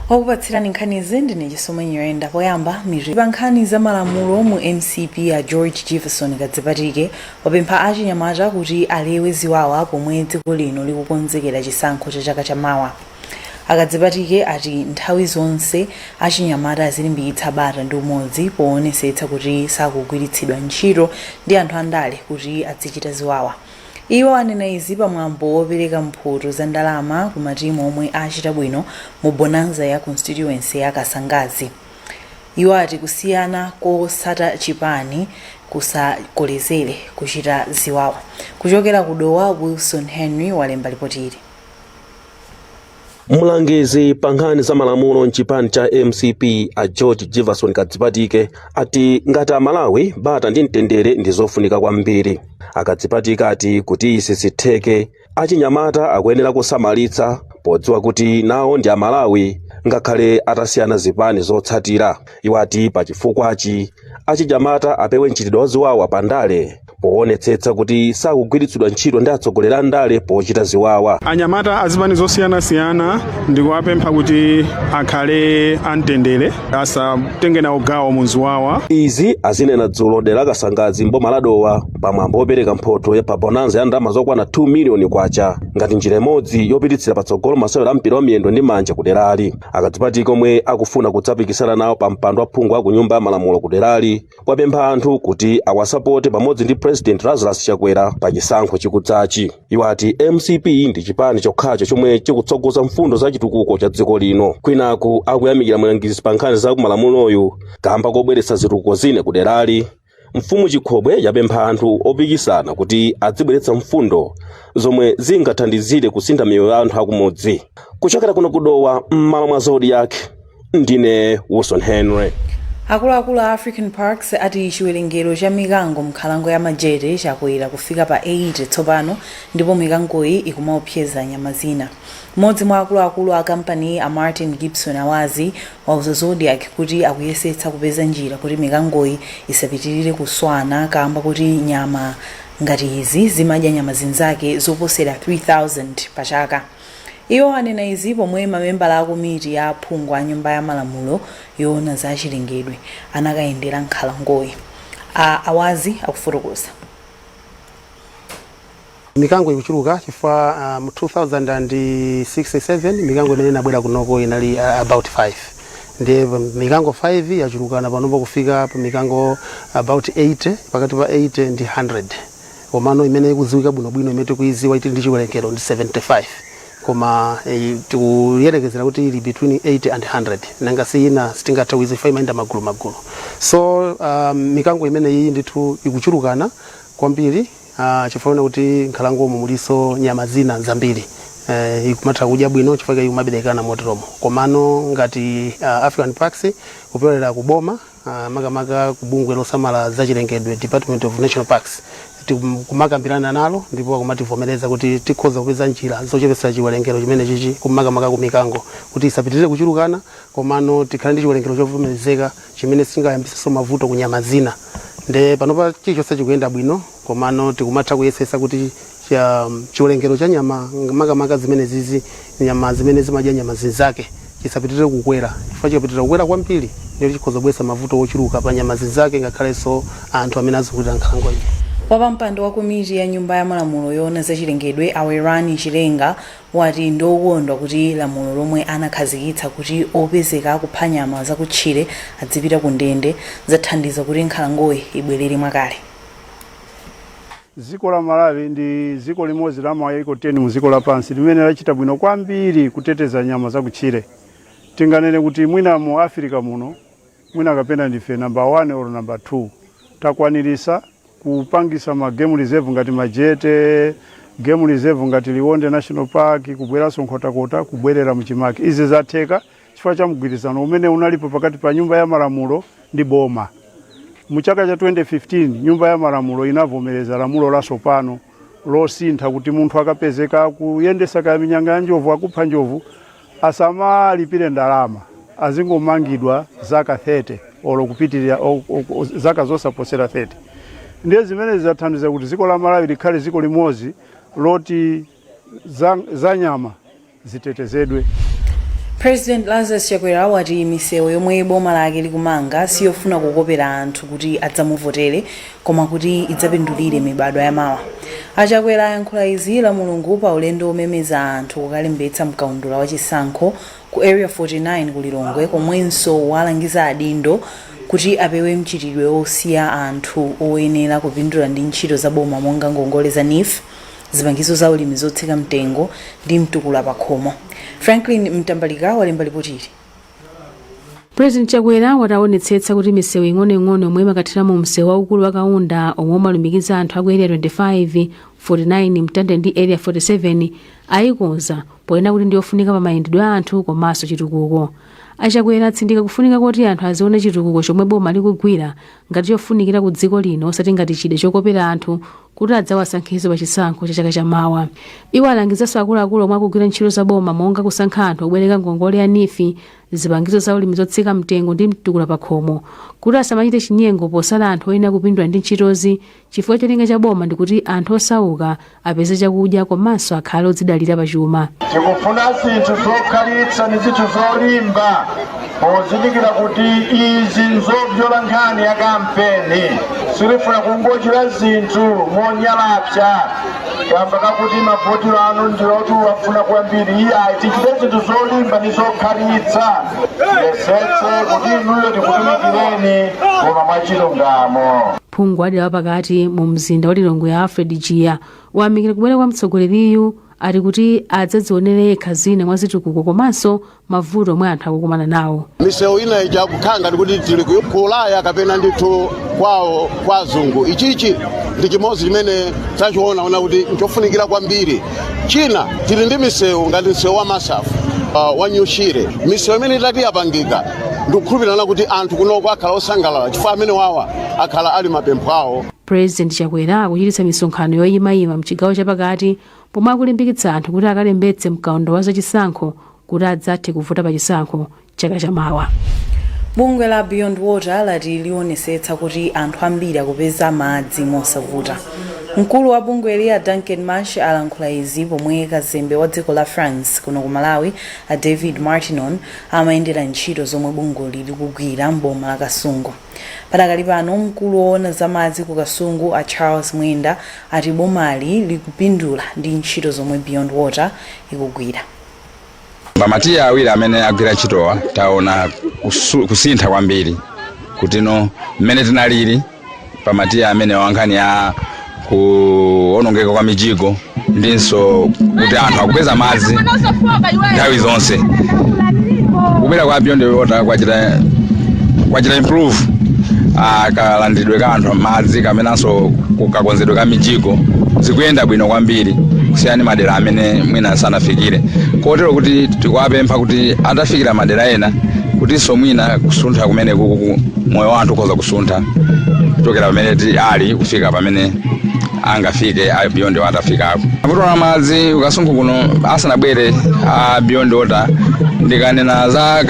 Wakupatsirani nkhanizi ndine Chisomo Nyirenda. Poyamba, mitu pa nkhani za malamulo mu MCP ya George Jefferson Kadzipatike wapempha achinyamata kuti alewe ziwawa pomwe dziko lino likukonzekera chisankho cha chaka chamawa. Akadzipatike ati nthawi zonse achinyamata azilimbikitsa bata ndi umodzi poonetsetsa kuti sakugwiritsidwa ntchito ndi anthu andale kuti azichita ziwawa. Iwo anena izi pamwambo wopereka mphoto za ndalama ku matimu omwe achita bwino mu bonanza ya constituency ya Kasangazi. Iwo ati kusiyana kosata chipani kusakolezere kuchita ziwawa. Kuchokera ku Dowa, Wilson Henry walemba ripoti ili. Mlangizi pa nkhani za malamulo mchipani cha MCP a George Jefferson Kadzipatike ati ngati Amalawi, bata ndi mtendere ndi zofunika kwambiri. Akadzipatike ati kuti izi zitheke, achinyamata akuyenera kusamalitsa podziwa kuti nawo ndi Amalawi ngakhale atasiyana zipani zotsatira. Iwo ati pa chifukwachi achinyamata apewe mchitidwe wa ziwawa pandale poonetsetsa kuti sakugwiritsidwa ntchito ndi atsogoleri a ndale pochita ziwawa. Anyamata azipani zosiyanasiyana ndikuwapempha kuti akhale amtendere, asatenge nawo gawo mu ziwawa. Izi azinena dzulo dera la Kasangazi mboma la Dowa pamwambo wopereka mphotho ya pa bonanza ya ndalama zokwana 2 miliyoni kwacha ngati njira imodzi yopititsira patsogolo masewero a mpira wa miyendo ndi manja ku derali. Akadzipatike, omwe akufuna kudzapikisana nawo pa mpando wa phungu wa ku Nyumba ya Malamulo ku derali, wapempha anthu kuti awasapote pamodzi ndi President Lazarus Chakwera pa chisankho chikudzachi. Iwo ati MCP ndi chipani chokhacho chomwe chikutsogoza mfundo za chitukuko cha dziko lino. Kwinaku akuyamikira mlangizi pa nkhani za kumalamuloyu kamba kobweretsa zitukuko zine ku derali, Mfumu Chikhobwe yapempha anthu opikisana kuti adzibweretsa mfundo zomwe zingathandizire kusintha miyoyo ya anthu akumudzi. Kuchokera kuno kudowa, m'malo mwa Zodiak, ndine Wilson Henry. Akuluakulu a African Parks ati chiwerengero cha mikango m'nkhalango ya Majete chakwera kufika pa 80 tsopano ndipo mikangoyi ikumaopseza nyama zina. Mmodzi mwa akuluakulu a kampani, a Martin Gibson Awazi, wauza Zodiak kuti akuyesetsa kupeza njira kuti mikangoyi isapitirire kuswana kamba kuti nyama ngati izi zimadya nyama zinzake zoposera 3000 pa chaka. Iwo anena izi pomwe mamembala a komiti ya aphungu a Nyumba ya Malamulo yoona za chilengedwe anakayendera nkhalangoyi. A Awazi akufotokoza. Mikango ikuchuluka chifukwa mu 2067 mikango imene inabwera kunoko inali about 5, ndiye mikango 5 yachulukana panopo kufika pa mikango about 80, pakati pa 80 ndi 100. Komano imene ikudziwika bwinobwino, imene tikuiziwa, itili ndi chiwerengero ndi 75, koma tikuyerekezera kuti ili between 80 and 100. Nanga si ina sitingathe kuiziwa, imayenda magulu magulu. So mikango imene iyi ndithu ikuchulukana kwambiri chifukwa kuti nkhalangomo muliso nyama zina zambiri, ikumatha kudya bwino chifukwa ikumaberekana moteromo. Komano ngati African Parks, kupyolera kuboma, makamaka kubungwe losamala zachilengedwe, Department of National Parks, tikumakambirana nalo ndipo akumativomereza kuti tikhoza kupeza njira zochepetsa chiwerengero chimene chichi, kumakamaka ku mikango, kuti isapitirire kuchulukana, komano tikhale ndi chiwerengero chovomerezeka chimene singayambisenso mavuto ku nyama zina. Nde panopa chilichonse chikuyenda bwino, komano tikumatha kuyesesa kuti chiwerengero cha nyama, makamaka zimene zizi nyama zimene zimadya nyama zinzake, chisapitirire kukwera, chifukwa chikapitirira kukwera kwambiri ndiyo chikhoza kubweretsa mavuto ochuluka pa nyama zinzake ngakhalenso anthu amene azungulira nkhalango iyi. Wapampando wa komiti ya Nyumba ya Malamulo yoona zachilengedwe, Awerani Chilenga, wati ndiokondwa kuti lamulo lomwe anakhazikitsa kuti opezeka akupha nyama zakutchire adzipita ku ndende zathandiza kuti nkhalangoyi ibwerere mwakale. Dziko la Malawi ndi dziko limodzi la mayiko 10 mu dziko lapansi limene lachita bwino kwambiri kuteteza nyama zakutchire. Tinganene kuti mwina mu Africa muno, mwina kapena ndife number 1 or number 2. Takwanirisa kupangisa ma game reserve ngati Majete Game Reserve, ngati Liwonde National Park, kubweranso Nkhotakota kubwerera muchimake. Izi zatheka chifukwa cha mgwirizano umene unalipo pakati pa Nyumba ya Malamulo ndi boma. Mu chaka cha 2015 Nyumba ya Malamulo inavomereza lamulo latsopano losintha kuti munthu akapezeka akuyendesa kaya minyanga ya njovu, akupha njovu, asamalipire ndalama, azingomangidwa zaka 30 olo kupitirira zaka zosaposera 30. Ndiye zimene zathandiza kuti dziko la Malawi likhale dziko limodzi loti za nyama zitetezedwe. President Lazarus Chakwera wati misewu yomwe boma lake likumanga siyofuna kukopera anthu kuti adzamuvotere, koma kuti idzapindulire mibadwa yamawa. Achakwera ayankhula izi la Mulungu pa ulendo omemeza anthu kukalembetsa mkaundula wa chisankho ku Area 49 ku Lilongwe, komwenso walangiza adindo kuti apewe mchitidwe wosiya anthu oyenera kupindula ndi ntchito za boma monga ngongole za NEEF, zipangizo za ulimi zotsika mtengo ndi mtukula pakhomo. Franklin Mtambalika walemba ripoti ili. President Chakwera wataonetsetsa kuti misewu ing'onoing'ono yomwe imakathira mu msewu waukulu wa Kaunda, omwe umalumikiza anthu aku Area 25, 49, Mtandire ndi Area 47, ayikonza, ponena kuti ndiyofunika pa mayendedwe a anthu komanso chitukuko. Achakwera atsindika kufunika kuti anthu azione chitukuko chomwe boma likugwira ngati chofunikira ku dziko lino, osati ngati chida chokopera anthu kuti adzawasankhenso pa chisankho cha chaka chamawa. Iwo alangizanso akuluakulu omwe akugwira ntchito za boma, monga kusankha anthu obwereka ngongole ya NEEF, zipangizo za ulimi zotsika mtengo ndi mtukula pakhomo, kuti asamachite chinyengo posala anthu oyenera kupindula ndi ntchitozi, chifukwa cholinga cha boma ndikuti anthu osauka apeze chakudya komanso akhale odzidalira pachuma. Tikufuna zinthu zokhalitsa ndi zinthu zolimba, pozindikira kuti izi nzobzola nkhani ya kampeni. Sitifuna kungochita zinthu monyalapsa kamba kakuti mavoti anu ndioti wafuna kwambiri. Iyayi, tichite zinthu zolimba ndi zokhalitsa, yesetse kuti inuyo tikutumikireni koma mwachilungamo. Phungu wa dera wapakati mu mzinda wa Lilongwe, Alfred Jiya, wayamikira kubwera kwa mtsogoleriyu, ati kuti adzadzionere yekha zina mwa zitukuko komanso mavuto omwe anthu akukumana nawo. Misewu ina ija kukhala ngati kuti tili ku Ulaya kapena ndithu kwawo kwa azungu. Ichichi ndi chimodzi chimene tachiona ona kuti nchofunikira kwambiri. China, tili ndi misewu ngati msewu wa Masafu, wa New Shire. Misewu imene itati yapangika, ndikukhulupirira kuti anthu kunoko akhala osangalala, chifukwa amene wawa akhala ali mapempho awo. President Chakwera akuchititsa misonkhano yoyimayima mchigawo chapakati pomwe akulimbikitsa anthu kuti akalembetse mkaundula wa zachisankho kuti adzathe kuvota pa chisankho chaka chamawa. Bungwe la Beyond Water lati lionetsetsa kuti anthu ambiri akupeza madzi mosavuta. Mkulu wa bungweli, a Duncan Marsh, alankhula izi pomwe kazembe wa dziko la France kuno ku Malawi, a David Martinon, amayendera ntchito zomwe bungweli likugwira mboma la Kasungu. Padakali pano, mkulu woona za madzi ku Kasungu, a Charles Mwenda, ati bomali likupindula ndi ntchito zomwe Beyond Water ikugwira. Pamatiya awiri amene agwira ntchitowa, taona kusintha kwambiri kutino mmene tinalili pamatiya amene wankhani ya kuonongeka kwa mijigo ndinso kuti anthu akupeza madzi nthawi zonse. Kubwera kwa Beyond Water kwachita improve kalandiridwe ka anthu madzi kamenanso kakonzedwe ka mijigo zikuyenda bwino kwambiri kusiyana ndi madera amene mwina sanafikire, kotero kuti tikuwapempha kuti atafikira madera ena kutinso mwina kusuntha kumene kuku moyo wa anthu ukhoza kusuntha kuchokera pamene ali kufika pamene angafike a Beyond Water afikako. Mavuto a madzi kuKasungu kuno asanabwere a Beyond Water, ndikanena za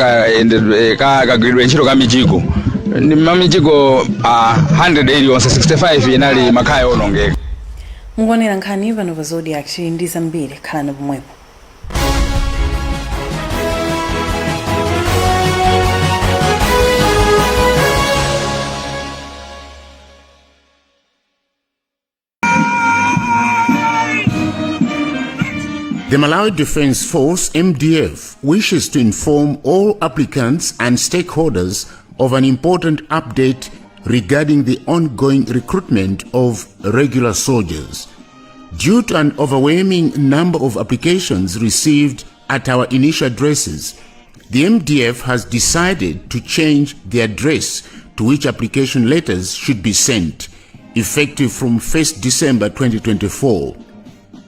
kagwiridwe ntchito ka mijigo, ndi mamijigo a 100 iliyonse 65 inali makhaya onongeka. Mukuonera nkhani pano pa Zodiak. Tili ndi zambiri, khalani pomwepo. The Malawi Defense Force, MDF, wishes to inform all applicants and stakeholders of an important update regarding the ongoing recruitment of regular soldiers. Due to an overwhelming number of applications received at our initial addresses, the MDF has decided to change the address to which application letters should be sent, effective from 1st December 2024.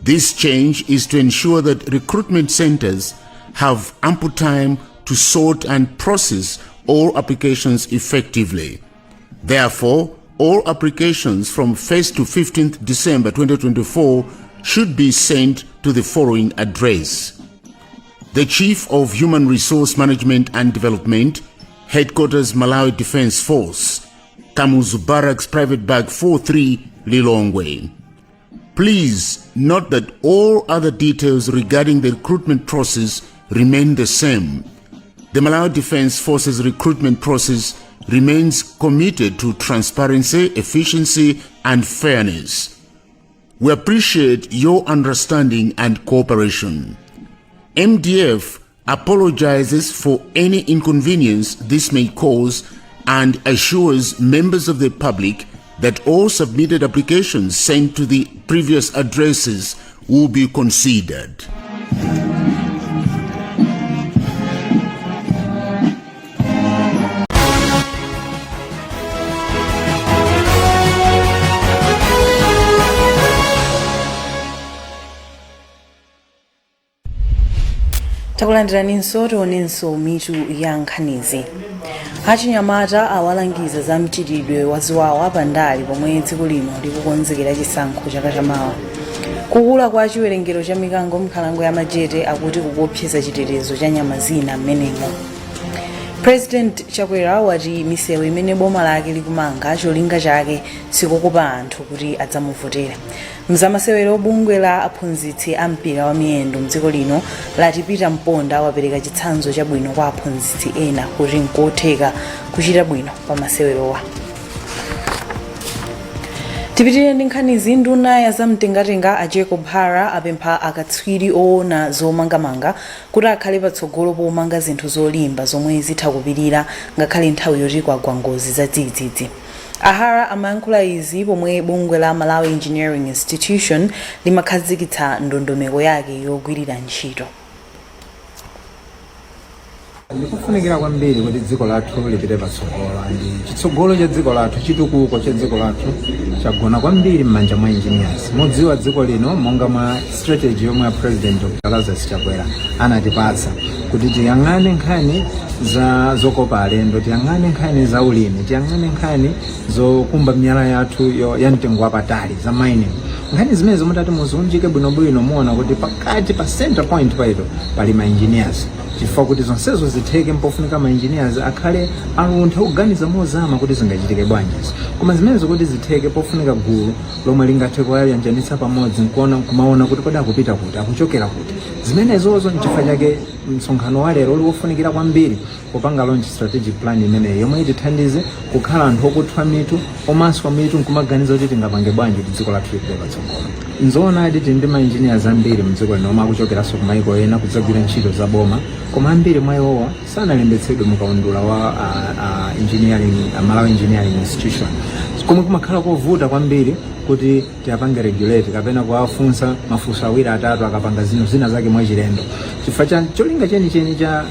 This change is to ensure that recruitment centers have ample time to sort and process all applications effectively. Therefore, all applications from 1st to 15th December 2024 should be sent to the following address: The Chief of Human Resource Management and Development, Headquarters, Malawi Defense Force, Kamuzu Barracks, Private Bag 43, Lilongwe. Please note that all other details regarding the recruitment process remain the same. The Malawi Defense Forces recruitment process remains committed to transparency, efficiency, and fairness. We appreciate your understanding and cooperation. MDF apologizes for any inconvenience this may cause and assures members of the public that all submitted applications sent to the previous addresses will be considered. Takulandiraninso. Tionenso mitu ya nkhanizi. Achinyamata awalangiza za mchitidwe wa ziwawa pandale pomwe dziko lino likukonzekera chisankho chaka chamawa. Kukula kwa chiwerengero cha mikango m'nkhalango ya Majete akuti kukuopseza chitetezo cha nyama zina m'menemo. President Chakwera wati misewu imene boma lake likumanga cholinga chake sikukopa anthu kuti adzamuvotere. Mzamasewero, bungwe la aphunzitsi a mpira wa miyendo mdziko lino lati Peter Mponda wapereka chitsanzo chabwino kwa aphunzitsi ena kuti nkotheka kuchita bwino pa masewerowa. Tipitirire ndi nkhanizi. Nduna ya zamtengatenga a Jacob Hara apempha akatswiri oona zomangamanga kuti akhale patsogolo pomanga zinthu zolimba zomwe zitha kupirira ngakhale nthawi yoti kwagwa ngozi za dzidzidzi. A Hara amayankhula izi pomwe bungwe la Malawi Engineering Institution limakhazikitsa ndondomeko yake yogwirira ntchito. Ndikufunikira kwambiri kuti dziko lathu lipite patsogolo, ndi chitsogolo cha dziko lathu, chitukuko cha dziko lathu chagona kwambiri m'manja mwa engineers. Mudziwa dziko lino, monga mwa strategy yomwe a President Dr Lazarus Chakwera anatipatsa kuti tiyang'ane nkhani za zokopa alendo, tiyang'ane nkhani za ulimi, tiyang'ane nkhani zokumba miyala yathu ya mtengo wapatali, za mining. Nkhani zimene mutati muziunjike bwinobwino, muona kuti pakati pa center point paito pali ma engineers, chifukwa kuti zonsezo zitheke mpofunika ma engineers akhale aluntha kuganiza mozama kuti zingachitike bwanji. Koma zimenezo kuti zitheke, pofunika gulu lomwe lingathe kuwayanjanitsa pamodzi nkuona kumaona kuti kodi akupita kuti, akuchokera kuti. Zimenezozo nchifukwa chake msonkhano wa lero uli wofunikira kwambiri popanga launch strategic plan imeneyi, yomwe itithandize kukhala anthu okuthwa mitu, omaswa mitu nkumaganiza kuti tingapange bwanji kuti dziko lathu lipite patsogolo. Nzoonadi, tili ndi ma engineers ambiri mdziko lino omwe akuchokeranso ku maiko ena kudzagwira ntchito za boma, koma ambiri mwa iwowa sanalembetsedwe mukaundula wa engineering, Malawi Engineering Institution, komwe kumakhala kovuta kwambiri kuti tiapange regulate kapena kuwafunsa mafunso awiri atatu akapanga zinthu zina zake mwachilendo, chifukwa cha cholinga chenicheni cha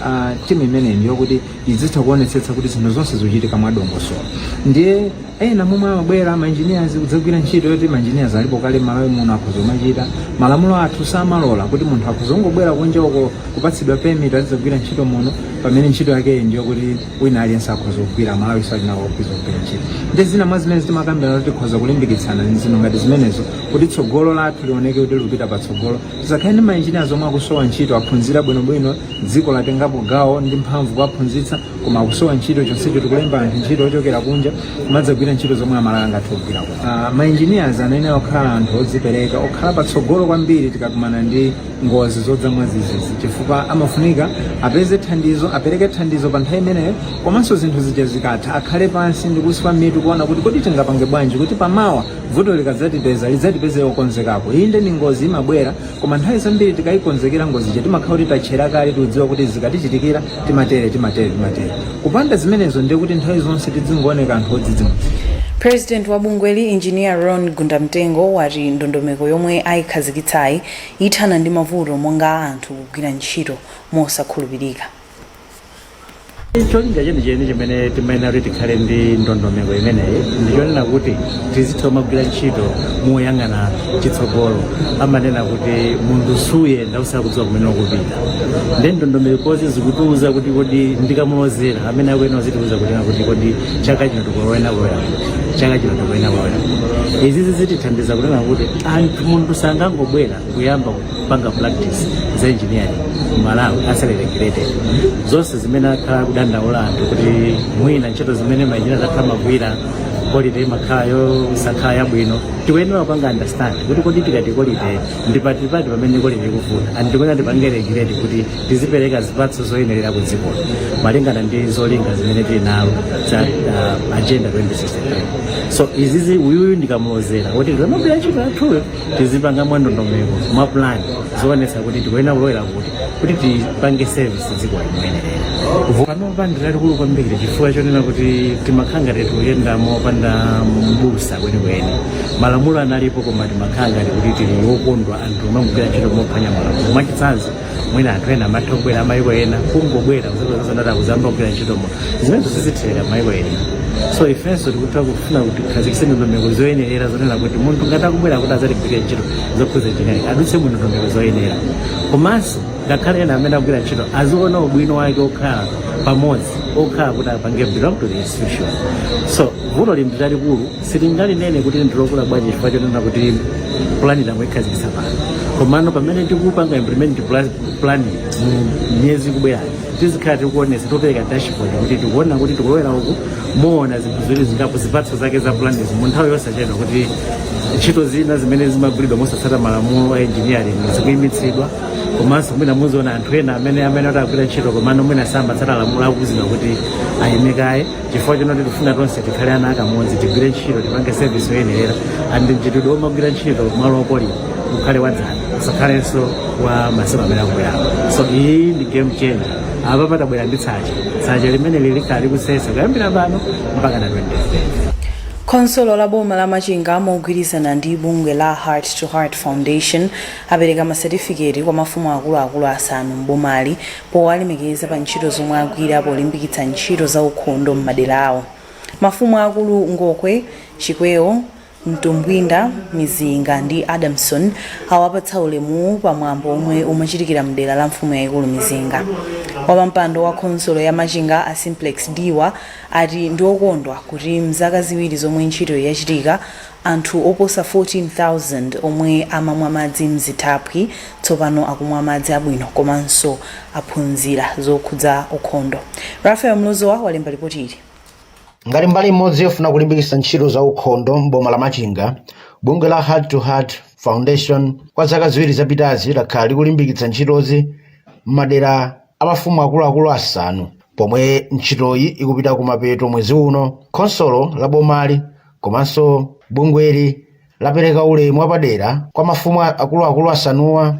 timu imeneyi ndiyokuti izitha kuonetsetsa kuti zinthu zonse zikuchitika mwadongosolo. Ndiye ena momwe amabwera ma engineers kudzagwira ntchito yoti ma engineers alipo kale m'Malawi muno akhoza kumachita, malamulo athu samalola kuti munthu akhoza kungobwera kunja uko kupatsidwa permit azidzagwira ntchito muno, pamene ntchito yakeyi ndiyo kuti wina aliyense akhoza kugwira, Malawi sali nawo akhoza kugwira ntchito. Ndi zina mwa zimene timakambirana kuti tikhoza kulimbikitsana zinthu ngati zimenezo kuti tsogolo lathu lioneke kuti likupita patsogolo. Tisakhale ndi ma engineers omwe akusowa ntchito. Aphunzira bwinobwino, dziko latengapo gawo ndi mphamvu kuwaphunzitsa, koma akusowa ntchito, chonsecho tikulemba anthu ntchito ochokera kunja kumadzagwira ntchito zomwe Amalawi angathe kugwirako. Ma engineers anayenera kukhala anthu odzipereka, okhala patsogolo kwambiri tikakumana ndi ngozi zodza mwadzidzidzi, chifukwa amafunika apeze thandizo, apereke thandizo pa nthawi imeneyo, komanso zinthu zija zikatha akhale pansi ndi kuswa mitu kuona kuti kodi tingapange bwanji kuti pamawa vuto likadzatipeza lidzatipeze okonzekako. Inde, ni ngozi imabwera, koma nthawi zambiri tikayikonzekera ngozi ija timakhala kuti tatchera kale, tikudziwa kuti zikatichitikira timatere, timatere, timatere. Kupanda zimenezo ndiye kuti nthawi zonse tidzingooneka anthu odzidzimutsa. President wa bungweli, Engineer Ron Gundamtengo, wati ndondomeko yomwe ayikhazikitsayi ithana ndi mavuto monga anthu kugwira ntchito mosakhulupirika. Cholinga chenicheni chimene timayenera kuti tikhale ndi ndondomeko imeneyi ndichonena kuti tizitha kumagwira ntchito moyang'ana chitsogolo. Amanena kuti munthu suyenda usakudziwa kumene ukupita. Ndi ndondomekozi zikutiuza kuti kodi ndikamulozera amene akuyenera kuzitiuza kuti kodi chaka chino tikuyenera kulowera kuti, chaka chino tikuyenera kulowera kuti. Izizi zitithandiza kunena kuti anthu, munthu sangangobwera kuyamba kupanga practice za engineering mu Malawi asali regulated. Zonse zimene akhala kudandaula anthu kuti mwina ntchito zimene ma engineers akhala amagwira Quality imakhala yosakhala yabwino. Tikuyenera kupanga understand kuti kodi tikati quality, ndi patipati pamene quality ikuvuta, and tikuyenera tipange regulate kuti tizipereka zipatso zoyenerera ku dzikolo malingana ndi zolinga zimene tili nazo za Agenda 2063. So izizi, uyuyu ndikamulozera kuti tikamagwira ntchito yathuyo tizipanga mwa ndondomeko, mwa plan zoonetsa kuti tikuyenera kulowera kuti tipange service dziko limoyenerera. Panopa ndi lalikulu kwambiri, chifukwa chonena kuti timakhala ngati tikuyenda mopanda mbusa kwenikweni. Malamulo analipo, koma timakhala ngati kuti tili wokondwa, anthu amagwira ntchito mophwanya malamulo. Mwachitsanzo, mwina anthu ena amatha kubwera, amayiko ena, kungobwera kuzapeza kuzamba kugwira ntchitomo, zimenezo sizitheka mayiko ena. So ifenso tikutha kufuna kuti tikhazikitse ndondomeko zoyenerera zonena kuti munthu ngati akubwera kuti azatigwirire ntchito zokhuza engineering, adutse mu ndondomeko zoyenera. Komanso ngakhale ena amene akugwira ntchito aziona ubwino wake okhala pamodzi, okhala kuti apange belong to the institution. So vuto ndi lalikulu, sitingalinene kuti ndilokula bwanji, chifukwa chonena kuti plan tangoikhazikitsa pano. Komano pamene tikupanga implement plan mu miyezi ikubwerayi, tizikhala tikuonesa, topereka dashboard kuti tikuona kuti tikulowera uku, muona zinthu ziwiri zingapo, zipatso zake za planizi mu nthawi yosachedwa, kuti ntchito zina zimene zimagwiridwa mosatsata malamulo a engineering zikuyimitsidwa. Komanso mwina muziona anthu ena amene atagwira ntchito komano mwina samatsata lamulo akuzidwa kuti ayime kaye, chifukwa chonoti tifuna tonse tikhale ana akamodzi, tigwire ntchito, tipange service yoyenerera, and mchitidwe womagwira ntchito malo okolera ukhale wadzana, usakhalenso wa masiku amene akubwerawo. So iyi ndi game changer. Apa patabwera ndi tsache, tsache limene lilikhala likusesa kuyambira pano mpaka na 2030. Khonsolo la boma la Machinga mogwirizana ndi bungwe la Heart to Heart Foundation apereka masetifiketi kwa mafumu akuluakulu asanu m'bomali powalemekeza pa ntchito zomwe agwira polimbikitsa ntchito za ukhondo m'madera awo. Mafumu akulu Ngokwe, Chikwewo, Mtumbwinda, Mizinga ndi Adamson awapatsa ulemu pamwambo omwe umachitikira mdera la mfumu yayikulu Mizinga. Wapampando wa khonsolo ya Machinga a Simplex Diwa ati ndi okondwa kuti mzaka 2 zomwe ntchito yachitika, anthu oposa 14,000 omwe amamwa madzi mzithaphwi tsopano akumwa madzi abwino, komanso aphunzira zokhudza ukhondo. Rafael Mluzowa walemba ripoti ili. Ngati mbali imodzi yofuna kulimbikitsa ntchito za ukhondo m'boma la Machinga, bungwe la Heart to Heart Foundation kwa zaka 2 zapitazi lakhala likulimbikitsa ntchitozi m'madera a mafumu akuluakulu asanu. Pomwe ntchitoyi ikupita kumapeto mwezi uno, khonsolo la bomali komanso bungweli lapereka ulemu wapadera kwa mafumu akuluakulu asanuwa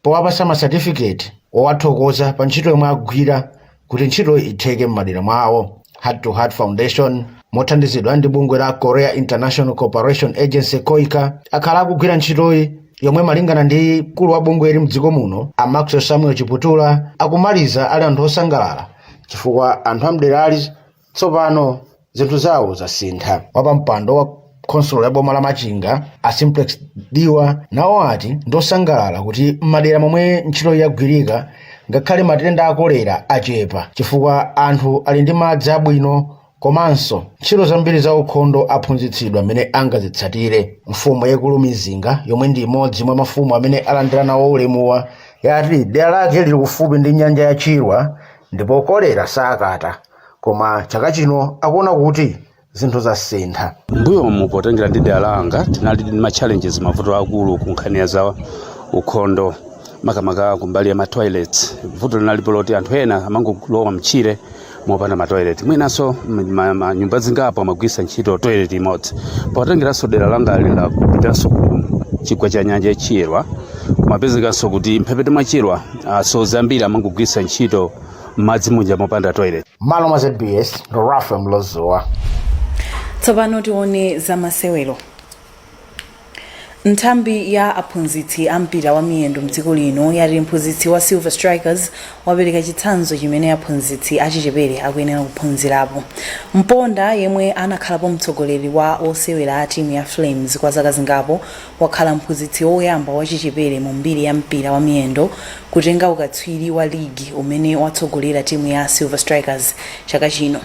powapasa masatifiketi owathokoza pa ntchito yomwe agwira kuti ntchitoyi itheke m'madera mwawo. Heart to Heart Foundation mothandizidwa ndi bungwe la Korea International Cooperation Agency, KOICA, akhala akugwira ntchitoyi yomwe malingana ndi mkulu wa bungweli mdziko muno a Maxwell Samuel Chiputula, akumaliza ali anthu osangalala chifukwa anthu amderali tsopano zinthu zawo zasintha. Wapampando wa khonsolo ya boma la Machinga a Simplex Diwa nawo ati ndosangalala kuti m'madera momwe ntchito yagwirika, ngakhale matenda a kolera achepa chifukwa anthu ali ndi madzi abwino, komanso ntchito zambiri za ukhondo aphunzitsidwa amene angazitsatire. Mfumu yaikulu Mizinga, yomwe ndi imodzi mwa mafumu amene alandira nawo ulemuwa, yati dera lake lili kufupi ndi nyanja ya Chilwa ndipo kolera sakata, koma chaka chino akuona kuti zinthu zasintha. Mbuyomu, potengera ndi dera langa, tinali ndi ma challenges, mavuto akulu ku nkhani ya za ukhondo, makamaka kumbali ya ma toilets. Vuto linalipo loti anthu ena amangolowa mtchire mopanda ma toilet, mwinanso nyumba zingapo amagwiritsa ntchito toilet imodzi. Potengeranso dera langa lilakupitanso ku chigwa cha nyanja Chilwa, kumapezekanso kuti mphepete mwa Chilwa asodzi ambiri amangogwiritsa ntchito madzi muja mopanda toilet. Malo mwa ZBS, Rafa Mlozowa. Tsopano tione za masewero. Nthambi ya aphunzitsi a mpira wa miyendo mdziko lino yati mphunzitsi wa Silver Strikers wapereka chitsanzo chimene aphunzitsi achichepere akuyenera kuphunzirapo. Mponda, yemwe anakhalapo mtsogoleri wa osewera a timu ya Flames kwa zaka zingapo, wakhala mphunzitsi woyamba wachichepere mu mbiri ya mpira wa miyendo kutenga ukatswiri wa ligi umene watsogolera timu ya Silver Strikers chaka chino.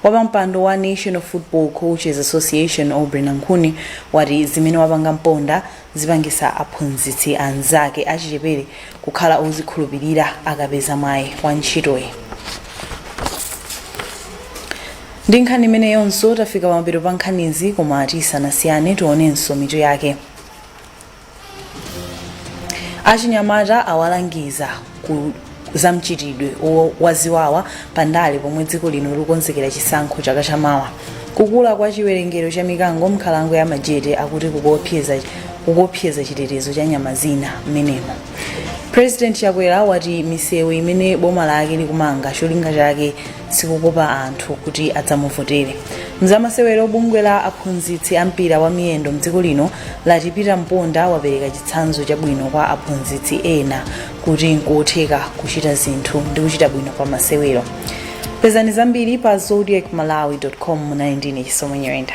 Wapampando wa National Football Coaches Association Aubrey Nankhuni wati zimene wapanga Mponda zipangisa aphunzitsi anzake achichepere kukhala ozikhulupirira akapeza mwayi wa ntchitoyi. Ndi nkhani imeneyonso tafika pamapeto pa nkhanizi, koma tisanasiyane tionenso mitu yake. Achinyamata awalangiza ku zamchitidwe waziwawa pandale pomwe dziko lino likukonzekera chisankho chaka chamawa. Kukula kwa chiwerengero cha mikango m'nkhalango ya Majete akuti kukuopseza chitetezo cha nyama zina m'menemo. President Chakwera wati misewu imene boma lake likumanga cholinga chake sikukopa anthu kuti adzamuvotere. Mzamasewero, bungwe la aphunzitsi a mpira wa miyendo mdziko lino lati Peter Mponda wapereka chitsanzo chabwino kwa aphunzitsi ena kuti nkotheka kuchita zinthu ndi kuchita bwino pa masewero. Pezani zambiri pa zodiakmalawi.com. Munali ndine Chisomo Nyirenda.